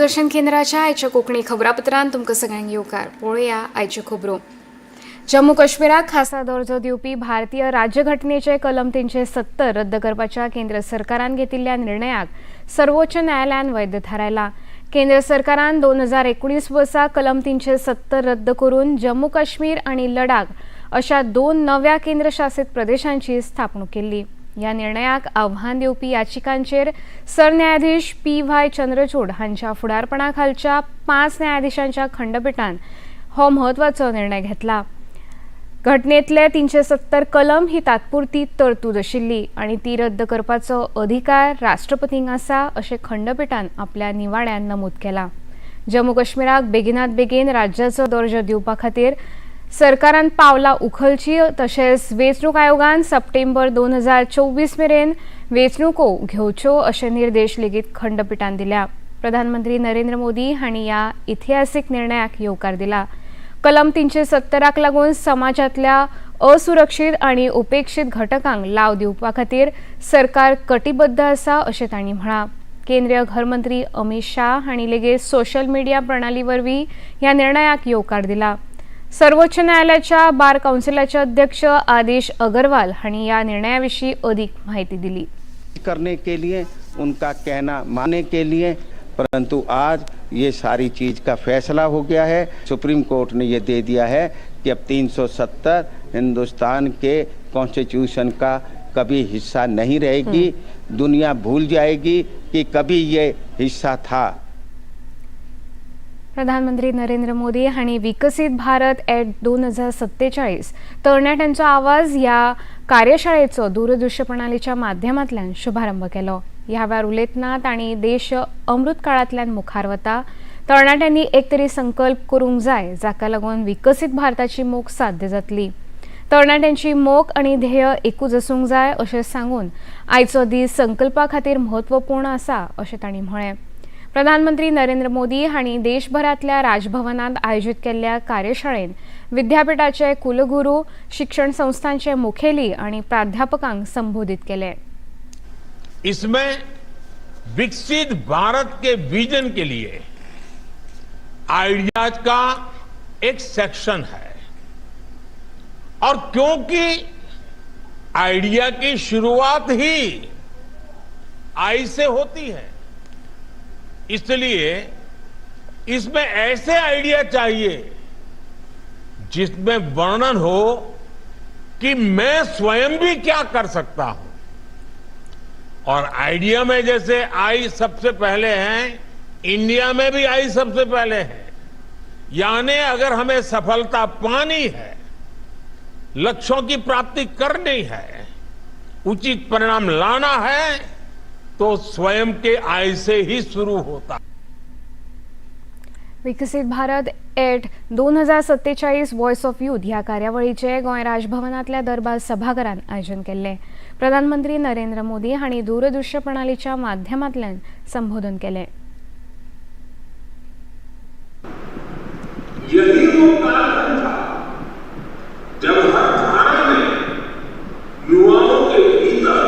दूरदर्शन केंद्राच्या आयच्या कोंकणी खबरापत्रांत तुमकां सगळ्यांक येवकार. पळोवया आयच्यो खबरो. जम्मू काश्मीराक खासा दर्जो दिवपी भारतीय राज्यघटनेचे कलम 370 रद्द करपाच्या केंद्र सरकारान घेतिल्ल्या निर्णयाक सर्वोच्च न्यायालयान वैध थारायला. केंद्र सरकारान 2019 वर्सा कलम 370 रद्द करून जम्मू काश्मीर आनी लडाख अशा दोन नव्या केंद्रशासित प्रदेशांची स्थापणूक केल्ली. ह्या निर्णयाक आव्हान दिवपी याचिकांचेर सरन्यायाधीश पी वाय चंद्रचूड हांच्या फुडारपणा खालच्या 5 न्यायाधीशांच्या खंडपीठान हो म्हत्वाचो निर्णय घेतला. घटनेतले 370 कलम ही तात्पुरती तरतूद आशिल्ली आनी ती रद्द करपाचो अधिकार राष्ट्रपतींक आसा अशें खंडपीठान आपल्या निवाड्यान नमूद केलां. जम्मू काश्मीराक बेगिनात बेगीन राज्याचो दर्जो दिवपा खातीर सरकारान पावलां उखलची, तशेंच वेंचणूक आयोगान सप्टेंबर 2024 मेरेन वेंचणुको घेवच्यो अशे निर्देश लेगीत खंडपीठान दिल्या. प्रधानमंत्री नरेंद्र मोदी हांणी ह्या इतिहासीक निर्णयाक येवकार दिला. कलम 370क लागून समाजांतल्या असुरक्षीत आनी उपेक्षीत घटकांक लाव दिवपा खातीर सरकार कटिबद्ध आसा अशें तांणी म्हळां. केंद्रीय घरमंत्री अमित शाह हांणी लेगीत सोशल मिडिया प्रणाली वरवीं ह्या निर्णयाक येवकार दिला. सर्वोच्च न्यायालयाच्या बार काउन्सिलाचे अध्यक्ष आदेश अगरवाल हांणी ह्या निर्णया विशीं अदीक म्हायती दिली. करने के लिए, उनका कहना मानने के लिए, परंतु आज ये सारी चीज़ का फैसला हो गया है. सुप्रीम कोर्ट ने ये दे दिया है कि अब 370 हिंदुस्तान के कॉन्स्टिट्यूशन का कभी हिस्सा नहीं रहेगी. दुनिया भूल जाएगी कि कभी ये हिस्सा था. प्रधानमंत्री नरेंद्र मोदी हांणी विकसीत भारत एट 2047 तरणाट्यांचो आवाज ह्या कार्यशाळेचो दूरदृश्य प्रणालीच्या माध्यमांतल्यान शुभारंभ केलो. ह्या वेळार उलयतना तांणी देश अमृत काळांतल्यान मुखार वता, तरणाट्यांनी एक तरी संकल्प करूंक जाय जाका लागून विकसीत भारताची मोख साध्य जातली. तरणाट्यांची मोख आनी ध्येय एकूच आसूंक जाय अशें सांगून आयचो दीस संकल्पा खातीर म्हत्वपूर्ण आसा अशें तांणी म्हळें. प्रधानमंत्री नरेंद्र मोदी हांणी देशभरांतल्या राजभवनांत आयोजीत केल्ल्या कार्यशाळेंत विद्यापिठाचे कुलगुरू, शिक्षण संस्थांचे मुखेली आनी प्राध्यापकांक संबोधीत केले. इसमें विकसित भारत के विजन के लिए आइडियाज का एक सेक्शन है और क्योंकि आइडिया की शुरुआत ही आई से होती है, इसलिए इसमें ऐसे आइडिया चाहिए जिसमें वर्णन हो कि मैं स्वयं भी क्या कर सकता हूं. और आइडिया में जैसे आई सबसे पहले है, इंडिया में भी आई सबसे पहले है. यानी अगर हमें सफलता पानी है, लक्ष्यों की प्राप्ति करनी है, उचित परिणाम लाना है, तो स्वयं के आई से ही शुरू होता. विकसीत Bharat at 2047 voice of youth ह्या कार्यावळीचें गोंय राजभवनांतल्या दरबार सभाघरांत आयोजन केल्लें. प्रधानमंत्री नरेंद्र मोदी हांणी दूरदृश्य प्रणालीच्या माध्यमांतल्यान संबोधन केलें. यही वो कालखंड था जब हर धारा में युवाओं के भीतर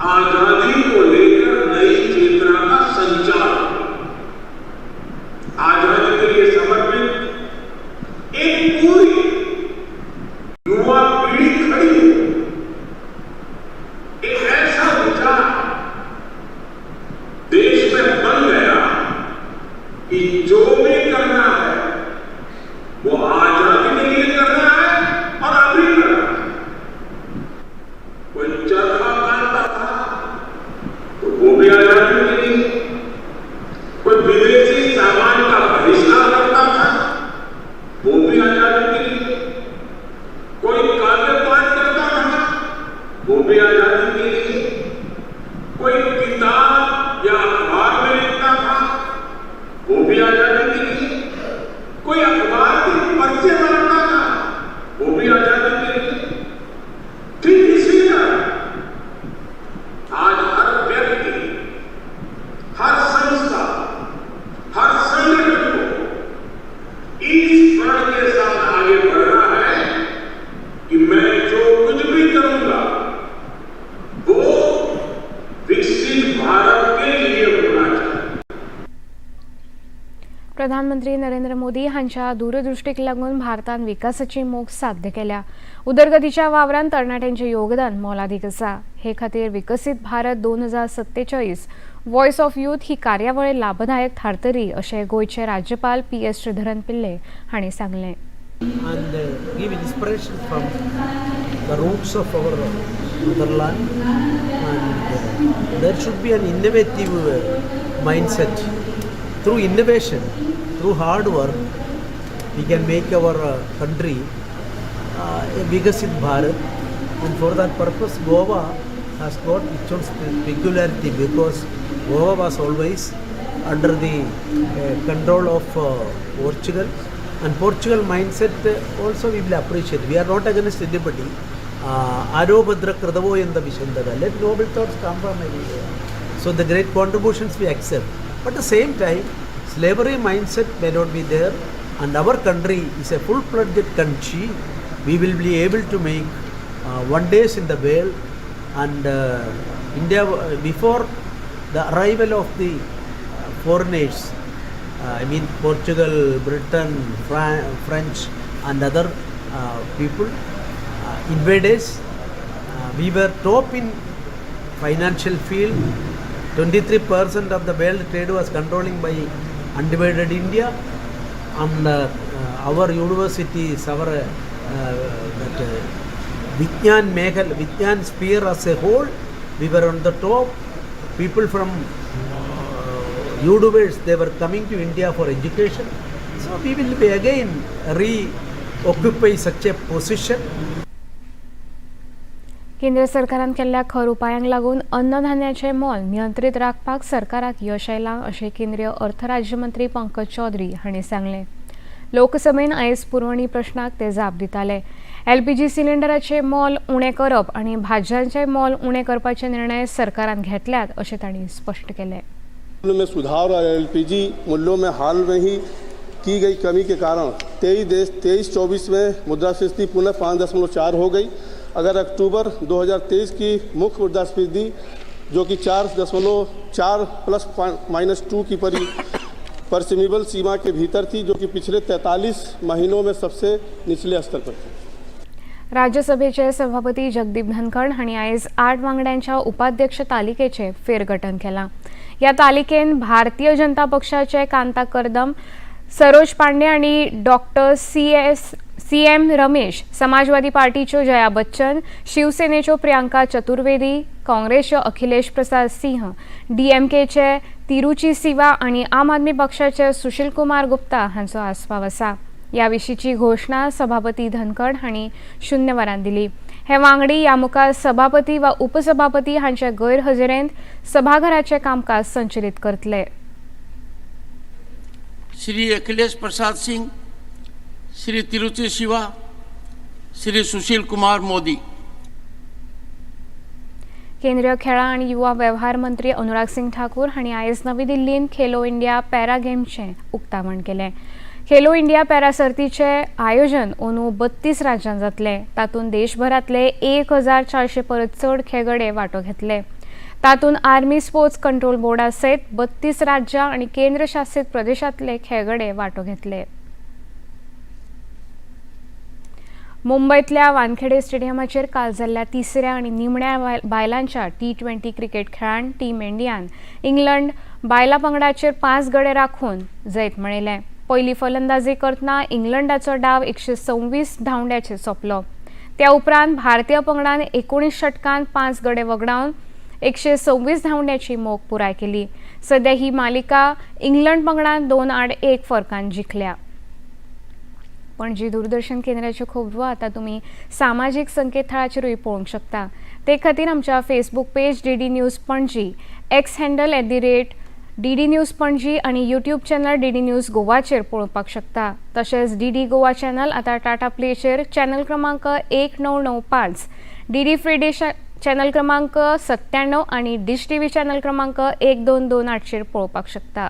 आजादी को लेकर नई चेतना का संचार हुआ. आजादी के लिए समर्पित एक पूरी युवा पीढ़ी खड़ी हुई. एक ऐसा विचार देश में बन गया कि जो भी करना है वो आजादी के लिए करना है और अभी करना है. कोई चरखा काटता था तो वो भी आजादी के लिए, कोई विदेशी सामान का बहिष्कार करता था वो भी आजादी के लिए, कोई काव्य पाठ करता था वो भी आजादी के लिए, कोई किताब या अखबार में लिखता था वो भी आजादी के लिए, कोई अखबार के पर्चे बनाता था वो भी आजादी के लिए. ठीक इसी तरह आज हर व्यक्ति, हर संस्था, हर संगठन को इस प्रण के साथ आगे बढ़ना है कि मैं जो कुछ भी करूंगा वो विकसित भारत के लिए होना चाहिए. प्रधानमंत्री नरेंद्र मोदी हांच्या दूरदृष्टीक लागून भारतान विकासाची मोख साध्य केल्या. उदरगतीच्या वावरान तरणाट्यांचें योगदान मोलादीक आसा. हे खातीर विकसीत भारत 2047 वॉयस ऑफ यूथ ही कार्यावळ लाभदायक थारतली, अशें गोंयचे राज्यपाल पी एस श्रीधरन पिल्ले हांणी सांगलें. And give inspiration from the roots of our motherland, and there should be an innovative mindset. Through innovation, through hard work, we can make our country a Vikasit Bharat. And for that purpose, Goa has got its own peculiarity, because Goa was always under the control of Portugal, and Portugal mindset also we will appreciate. We are not against anybody. Arobhadra Kradavo in the Vishandara. Let noble thoughts come from everywhere. So the great contributions we accept. But at the same time, slavery mindset may not be there, and our country is a full-fledged country. We will be able to make wonders in the world, and India, before the arrival of the foreigners, I mean Portugal, Britain, French, and other people, invaders, we were top in financial field. 23% of the world trade was controlling by undivided India, and our universities, our that Vignan Meghal, Vignan sphere as a whole, we were on the top. People from universe, they were coming to India for education. So we will be again re-occupy such a position. केंद्र सरकारान केल्ल्या खर उपायांक लागून अन्नधान्याचें मोल नियंत्रीत राखपाक सरकाराक यश आयलां, अशें केंद्रीय अर्थ राज्यमंत्री पंकज चौधरी हांणी सांगलें. लोकसभेन आयज पुरवणी प्रश्नाक ते जाप दिताले. एलपीजी सिलिंडराचें मोल उणें करप आनी भाजयांचें मोल उणें करपाचे निर्णय सरकारान घेतल्यात, अशें तांणी स्पश्ट केलें. में सुधार और एलपीजी मूल्यों में हाल में ही की गई कमी के कारण 23 देश 23-24 में मुद्रास्फीति पुनः 5.4 हो गई। अगर अक्टूबर 2023 की मुख्य मुद्रास्फीति, जो कि 4.4 प्लस माइनस 2 की परी परमिसिबल सीमा के भीतर थी, जो कि पिछले 43 महीनों में सबसे निचले स्तर पर थी। राज्यसभेचे सभापती जगदीप धनखड हांणी आयज 8 वांगड्यांच्या उपाध्यक्ष तालिकेचें फेरगठन केलां. ह्या तालिकेन भारतीय जनता पक्षाचे कांता कर्दम, सरोज पांडे आनी डॉक्टर सी एम रमेश, समाजवादी पार्टीच्यो जया बच्चन, शिवसेनेच्यो प्रियांका चतुर्वेदी, काँग्रेसच्यो अखिलेश प्रसाद सिंह, डीएमकेचे तिरुची सिवा आनी आम आदमी पक्षाचे सुशील कुमार गुप्ता हांचो आस्पाव आसा. ह्या विशींची घोशणा सभापती धनखड हांणी शुन्य वरान दिली. हे वांगडी ह्या मुखार सभापती वा उपसभापती हांचे गैरहजेरेंत सभाघराचें कामकाज संचलीत करतले. श्री अखिलेश प्रसाद सिंह, श्री तिरुचि शिवा, श्री सुशील कुमार मोदी। केंद्रीय खेळां आनी युवा वेव्हार मंत्री अनुराग सिंग ठाकूर हांणी आयज नवी दिल्लींत खेलो इंडिया पॅरा गेम्सचें उक्तावण केलें. खेलो इंडिया पॅरा सर्तीचें आयोजन अंदू 32 राज्यांत जातलें. तातूंत देशभरांतले 1400 परस चड खेळगडे वांटो घेतले. तातूंत आर्मी स्पोर्ट्स कंट्रोल बोर्डा सयत 32 राज्यां आनी केंद्र शासीत प्रदेशांतले खेळगडे वांटो घेतले. मुंबयतल्या वानखेडे स्टेडियमाचेर काल जाल्ल्या तिसऱ्या आनी निमण्या बायलांच्या टी 20 क्रिकेट खेळान टीम इंडियान इंग्लंड बायलां पंगडाचेर 5 गडे राखून जैत मेळयलें. पयली फलंदाजी करतना इंग्लंडाचो डाव 126 धांवड्याचेर सोंपलो. त्या उपरांत भारतीय पंगडान 19 षटकांत 5 गडे वगडावन 126 धांवड्याची मोख पुराय केली. सध्या ही मालिका इंग्लंड पंगडान 2-1 फरकान जिखल्या. पणजी दूरदर्शन केंद्राच्यो खबरो आतां तुमी सामाजीक संकेतथळाचेरूय पळोवंक शकता. ते खातीर आमच्या Facebook page DD news Panaji, x handle @DDNews Panaji आनी यूट्यूब चॅनल डीडी न्यूज गोवाचेर पळोवपाक शकता. तशेंच डीडी गोवा चॅनल आतां टाटा प्लेचेर चॅनल क्रमांक 1995, डीडी फ्री डिश चॅनल क्रमांक 97 आनी डिश टीव्ही चॅनल क्रमांक 1228चेर पळोवपाक शकता.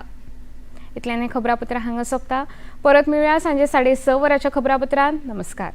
इतल्यान खबरापत्र हांगा सोंपता. परत मेळुया सांजे 6:30 वरांच्या खबरापत्रांत. नमस्कार.